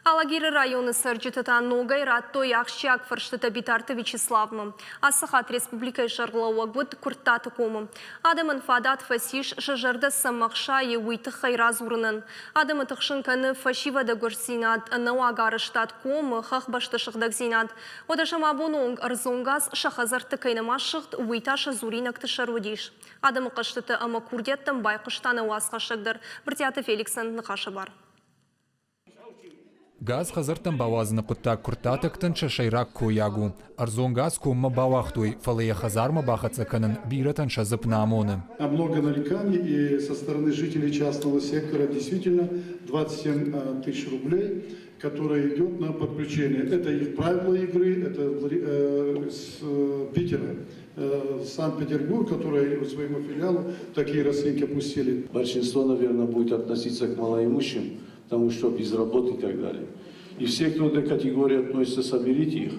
Алагиры районы цӕрджытӕ та ногӕй радтой ахсджиаг фӕрстытӕ Битарты Вячеславмӕ. Ацы хатт республикӕйы сӕргълӕууӕг уыд Куырттаты комы. Адӕмӕн фадат фӕцис, сӕ зӕрдӕ цӕмӕ ӕхсайы, уый тыххӕй радзурынӕн. Адӕмы тыхсын кӕны фӕсивӕды гуырдзинад, ӕнӕуаг арӕзтад комы, хӕхбӕсты сыгъдӕгдзинад. Уӕдӕ сӕм абоны онг ӕрдзон газ сӕ хӕдзӕртты кӕй нӕма ссыгъд, уый та сӕ дзуринӕгты сӕр уыдис. Адӕмы хъӕстытӕ ӕмӕ курдиӕттӕм байхъуыста нӕ уацхӕссӕг дӕр Брытъиаты Феликсӕн ныхасы бар. Газ хӕдзӕрттӕм бауадзыны хъуыддаг куырттатӕгтӕн сӕ сӕйраг койаг у. Ӕрдзон газ коммӕ бауагътой, фӕлӕ йӕ хӕдзармӕ бахӕццӕ кӕнын бирӕтӕн сӕ дзыпп нӕ амоны. Много нареканий и со стороны жителей частного сектора действительно 27 тысяч рублей, которая идет на подключение. Это их правила игры, это с Питера, Санкт-Петербург, который своему филиалу такие расценки опустили. Большинство, наверное, будет относиться к малоимущим, потому что без работы и так далее. И все, кто к этой категории относится, соберите их.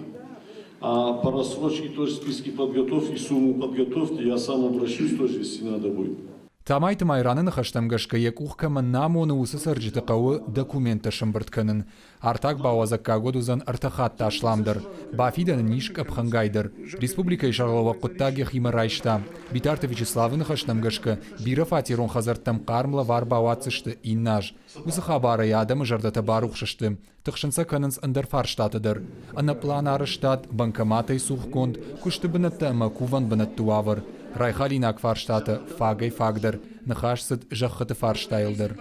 А по рассрочке тоже списки подготовьте, сумму подготовьте, я сам обращусь тоже, если надо будет. Тамайты Майраны ныхӕстӕм гӕсгӕ йӕ къух кӕмӕн нӕ амоны, уыцы цӕрджыты хъӕуы документтӕ сӕмбырд кӕнын. Артаг бауадзӕггаг уӕд уыдзӕн ӕртӕ хатты асламдӕр. Бафидӕн ын ис къӕпхӕнгай дӕр. Республикӕйы сӕргълӕууӕг хъуыддаг йӕхимӕ райста. Битарты Вячеславы ныхӕстӕм гӕсгӕ, бирӕфатерон хӕдзӕрттӕм хъарм лӕвар бауадздзысты иннӕ аз. Уыцы хабарӕй адӕмы зӕрдӕтӕ барухс сты. Тыхсын сӕ кӕнынц ӕндӕр фарстатӕ дӕр. Ӕнӕпълан арӕзтад, банкоматӕй цухгонд, куысты бынӕттӕ ӕмӕ кувӕн бынӕтты уавӕр. Райхалинаг фарстатӕ фагӕй-фагдӕр. Ныхас цыд зӕххыты фарстайыл дӕр.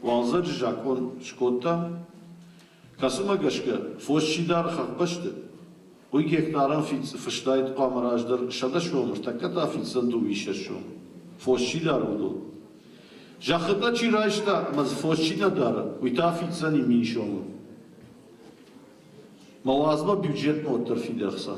Уалдзӕджы закъон скодта, кӕцымӕ гӕсгӕ фос чи дары хӕхбӕсты, уый гектарӕн фыстаид хъуамӕ раздӕр 100 сомы, ныртӕккӕ та фиддзӕн 220 сомы. Фос чи дары, уыдон. Зӕххытӕ чи райста ӕмӕ дзы фос чи нӕ дары, уый та фиддзӕни 1000 сомы. Мӕ уадзмӕ бюджетмӕ уӕддӕр фидӕ ӕхца.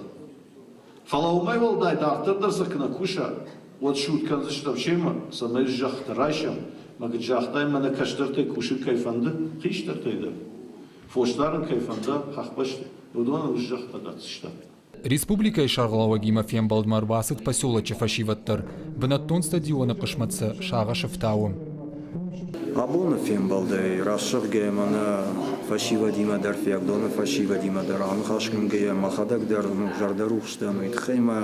Фӕлӕ уымӕй уӕлдай дарддӕр дӕр сӕ куы нӕ куса, уӕд суд кӕндзыстӕм семӕ, цӕмӕй зӕххытӕ райсӕм, мӕ куыд загътай, мӕнӕ кӕстӕртӕй кусын кӕй фӕнды, хистӕртӕй дӕр, фос дарын кӕй фӕнда хӕхбӕсты, уыдонӕн уыцы зӕххытӕ дӕтдзыстӕм. Республикӕйы сӕргълӕууӕгимӕ фембӕлдмӕ ӕрбацыд поселочы фӕсивӕд дӕр. Бынӕттон стадионы хъысмӕт сӕ сагъӕсы фтауы. Абоны фембӕлдӕй рӕсугъдгӕ мӕнӕ фӕсивӕдимӕ дӕр, Фиагдоны фӕсивӕдимӕ дӕр аныхас кӕнгӕйӕ мӕхӕдӕг дӕр зӕрдӕрухс дӕн, уый тыххӕй мӕ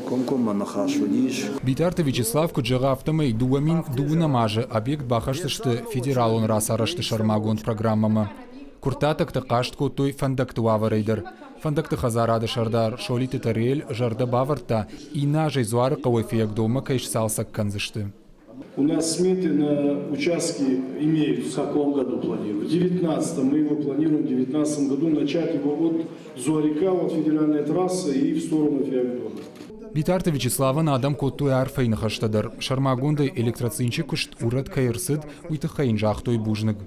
комкоммӕ ныхас уыдис. Битарты Вячеслав куыд зӕгъы, афтӕмӕй 2012 азы объект бахӕсдзысты федералон рацарӕзты сӕрмагонд программӕмӕ. Куырттатӕгтӕ хъаст кодтой фӕндӕгты уавӕрӕй дӕр. Фӕндӕгты хӕдзарады сӕрдар Солиты Тариэль зӕрдӕ бавӕрдта, иннӕ азӕй Дзуары хъӕуӕй Фыййагдонмӕ кӕй сцалцӕг кӕндзысты. У нас сметы на участке имеются. В каком году планируете? В 19 мы его планируем в 19 году начать его от Зуарика, от федеральной трассы и в сторону Фиагдона. Битарты Вячеславӕн адӕм кодтой арфӕйы ныхӕстӕ дӕр. Сӕрмагондӕй электроцинчы куыст урӕд кӕй ӕрцыд, уый тыххӕй йын загътой бузныг.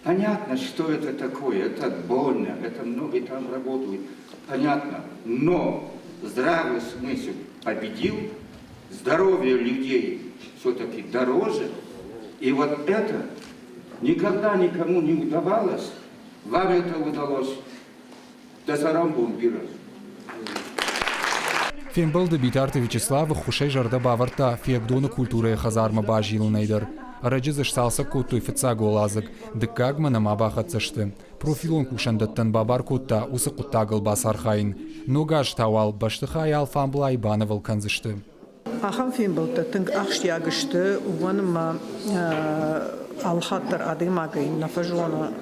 Понятно, что это такое, это больно, это многие там работают, понятно. Но здравый смысл победил, здоровье людей все-таки дороже. И вот это никогда никому не удавалось, вам это удалось. Дӕ цӕрӕнбон бирӕ. Фембӕлды Битарты Вячеслав ӕххуысӕй зӕрдӕ бавӕрдта Фиагдоны культурӕйы хӕдзармӕ базилынӕй дӕр. Ӕрӕджы дзы сцалцӕг кодтой фыццаг уӕладзыг, дыккагмӕ нӕма бахӕццӕ сты. Профилон кусӕндӕттӕн бабар кодта уыцы хъуыддагыл бацархайын. Ног аз та уал бӕстыхайы алфамблай банывыл кӕндзысты. Ахӕм фембӕлдтӕ тынг ахсджиаг сты, уымӕн ӕмӕ алыхатт дӕр адӕймагӕй нӕ фӕзоны,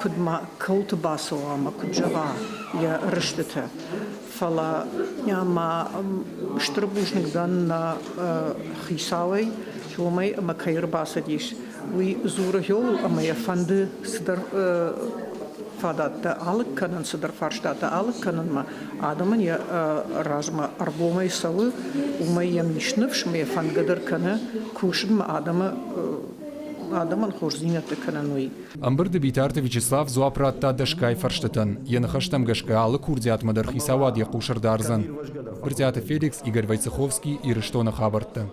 куыд ма кӕуылты бацӕуа ӕмӕ куыд зӕгъа йӕ рыстытӕ. Фӕлӕ ма стыр бузныг дӕн нӕ хицауӕй, уымӕй ӕмӕ кӕй ӕрбацыдис, уый дзуры йоуыл ӕмӕ йӕ фӕнды цыдӕр фадӕттӕ алыг кӕнын, цыдӕр фарстатӕ алыг кӕнынмӕ адӕмӕн йӕ размӕ ӕргомӕй цӕуы, уымӕй йӕм ис ныфс ӕмӕ йӕ фӕндгӕ дӕр кӕны кусынмӕ адӕмы адӕмӕн хорздзинӕдтӕ кӕнын, уый. Ӕмбырды Битарты Вячеслав дзуапп радта дӕсгай фӕрстытӕн. Йӕ ныхӕстӕм гӕсгӕ алы курдиатмӕ дӕр хицауад йӕ хъус ӕрдардзӕн. Брытъиаты Феликс, Игорь Войцеховский, Ирыстоны хабӕрттӕ.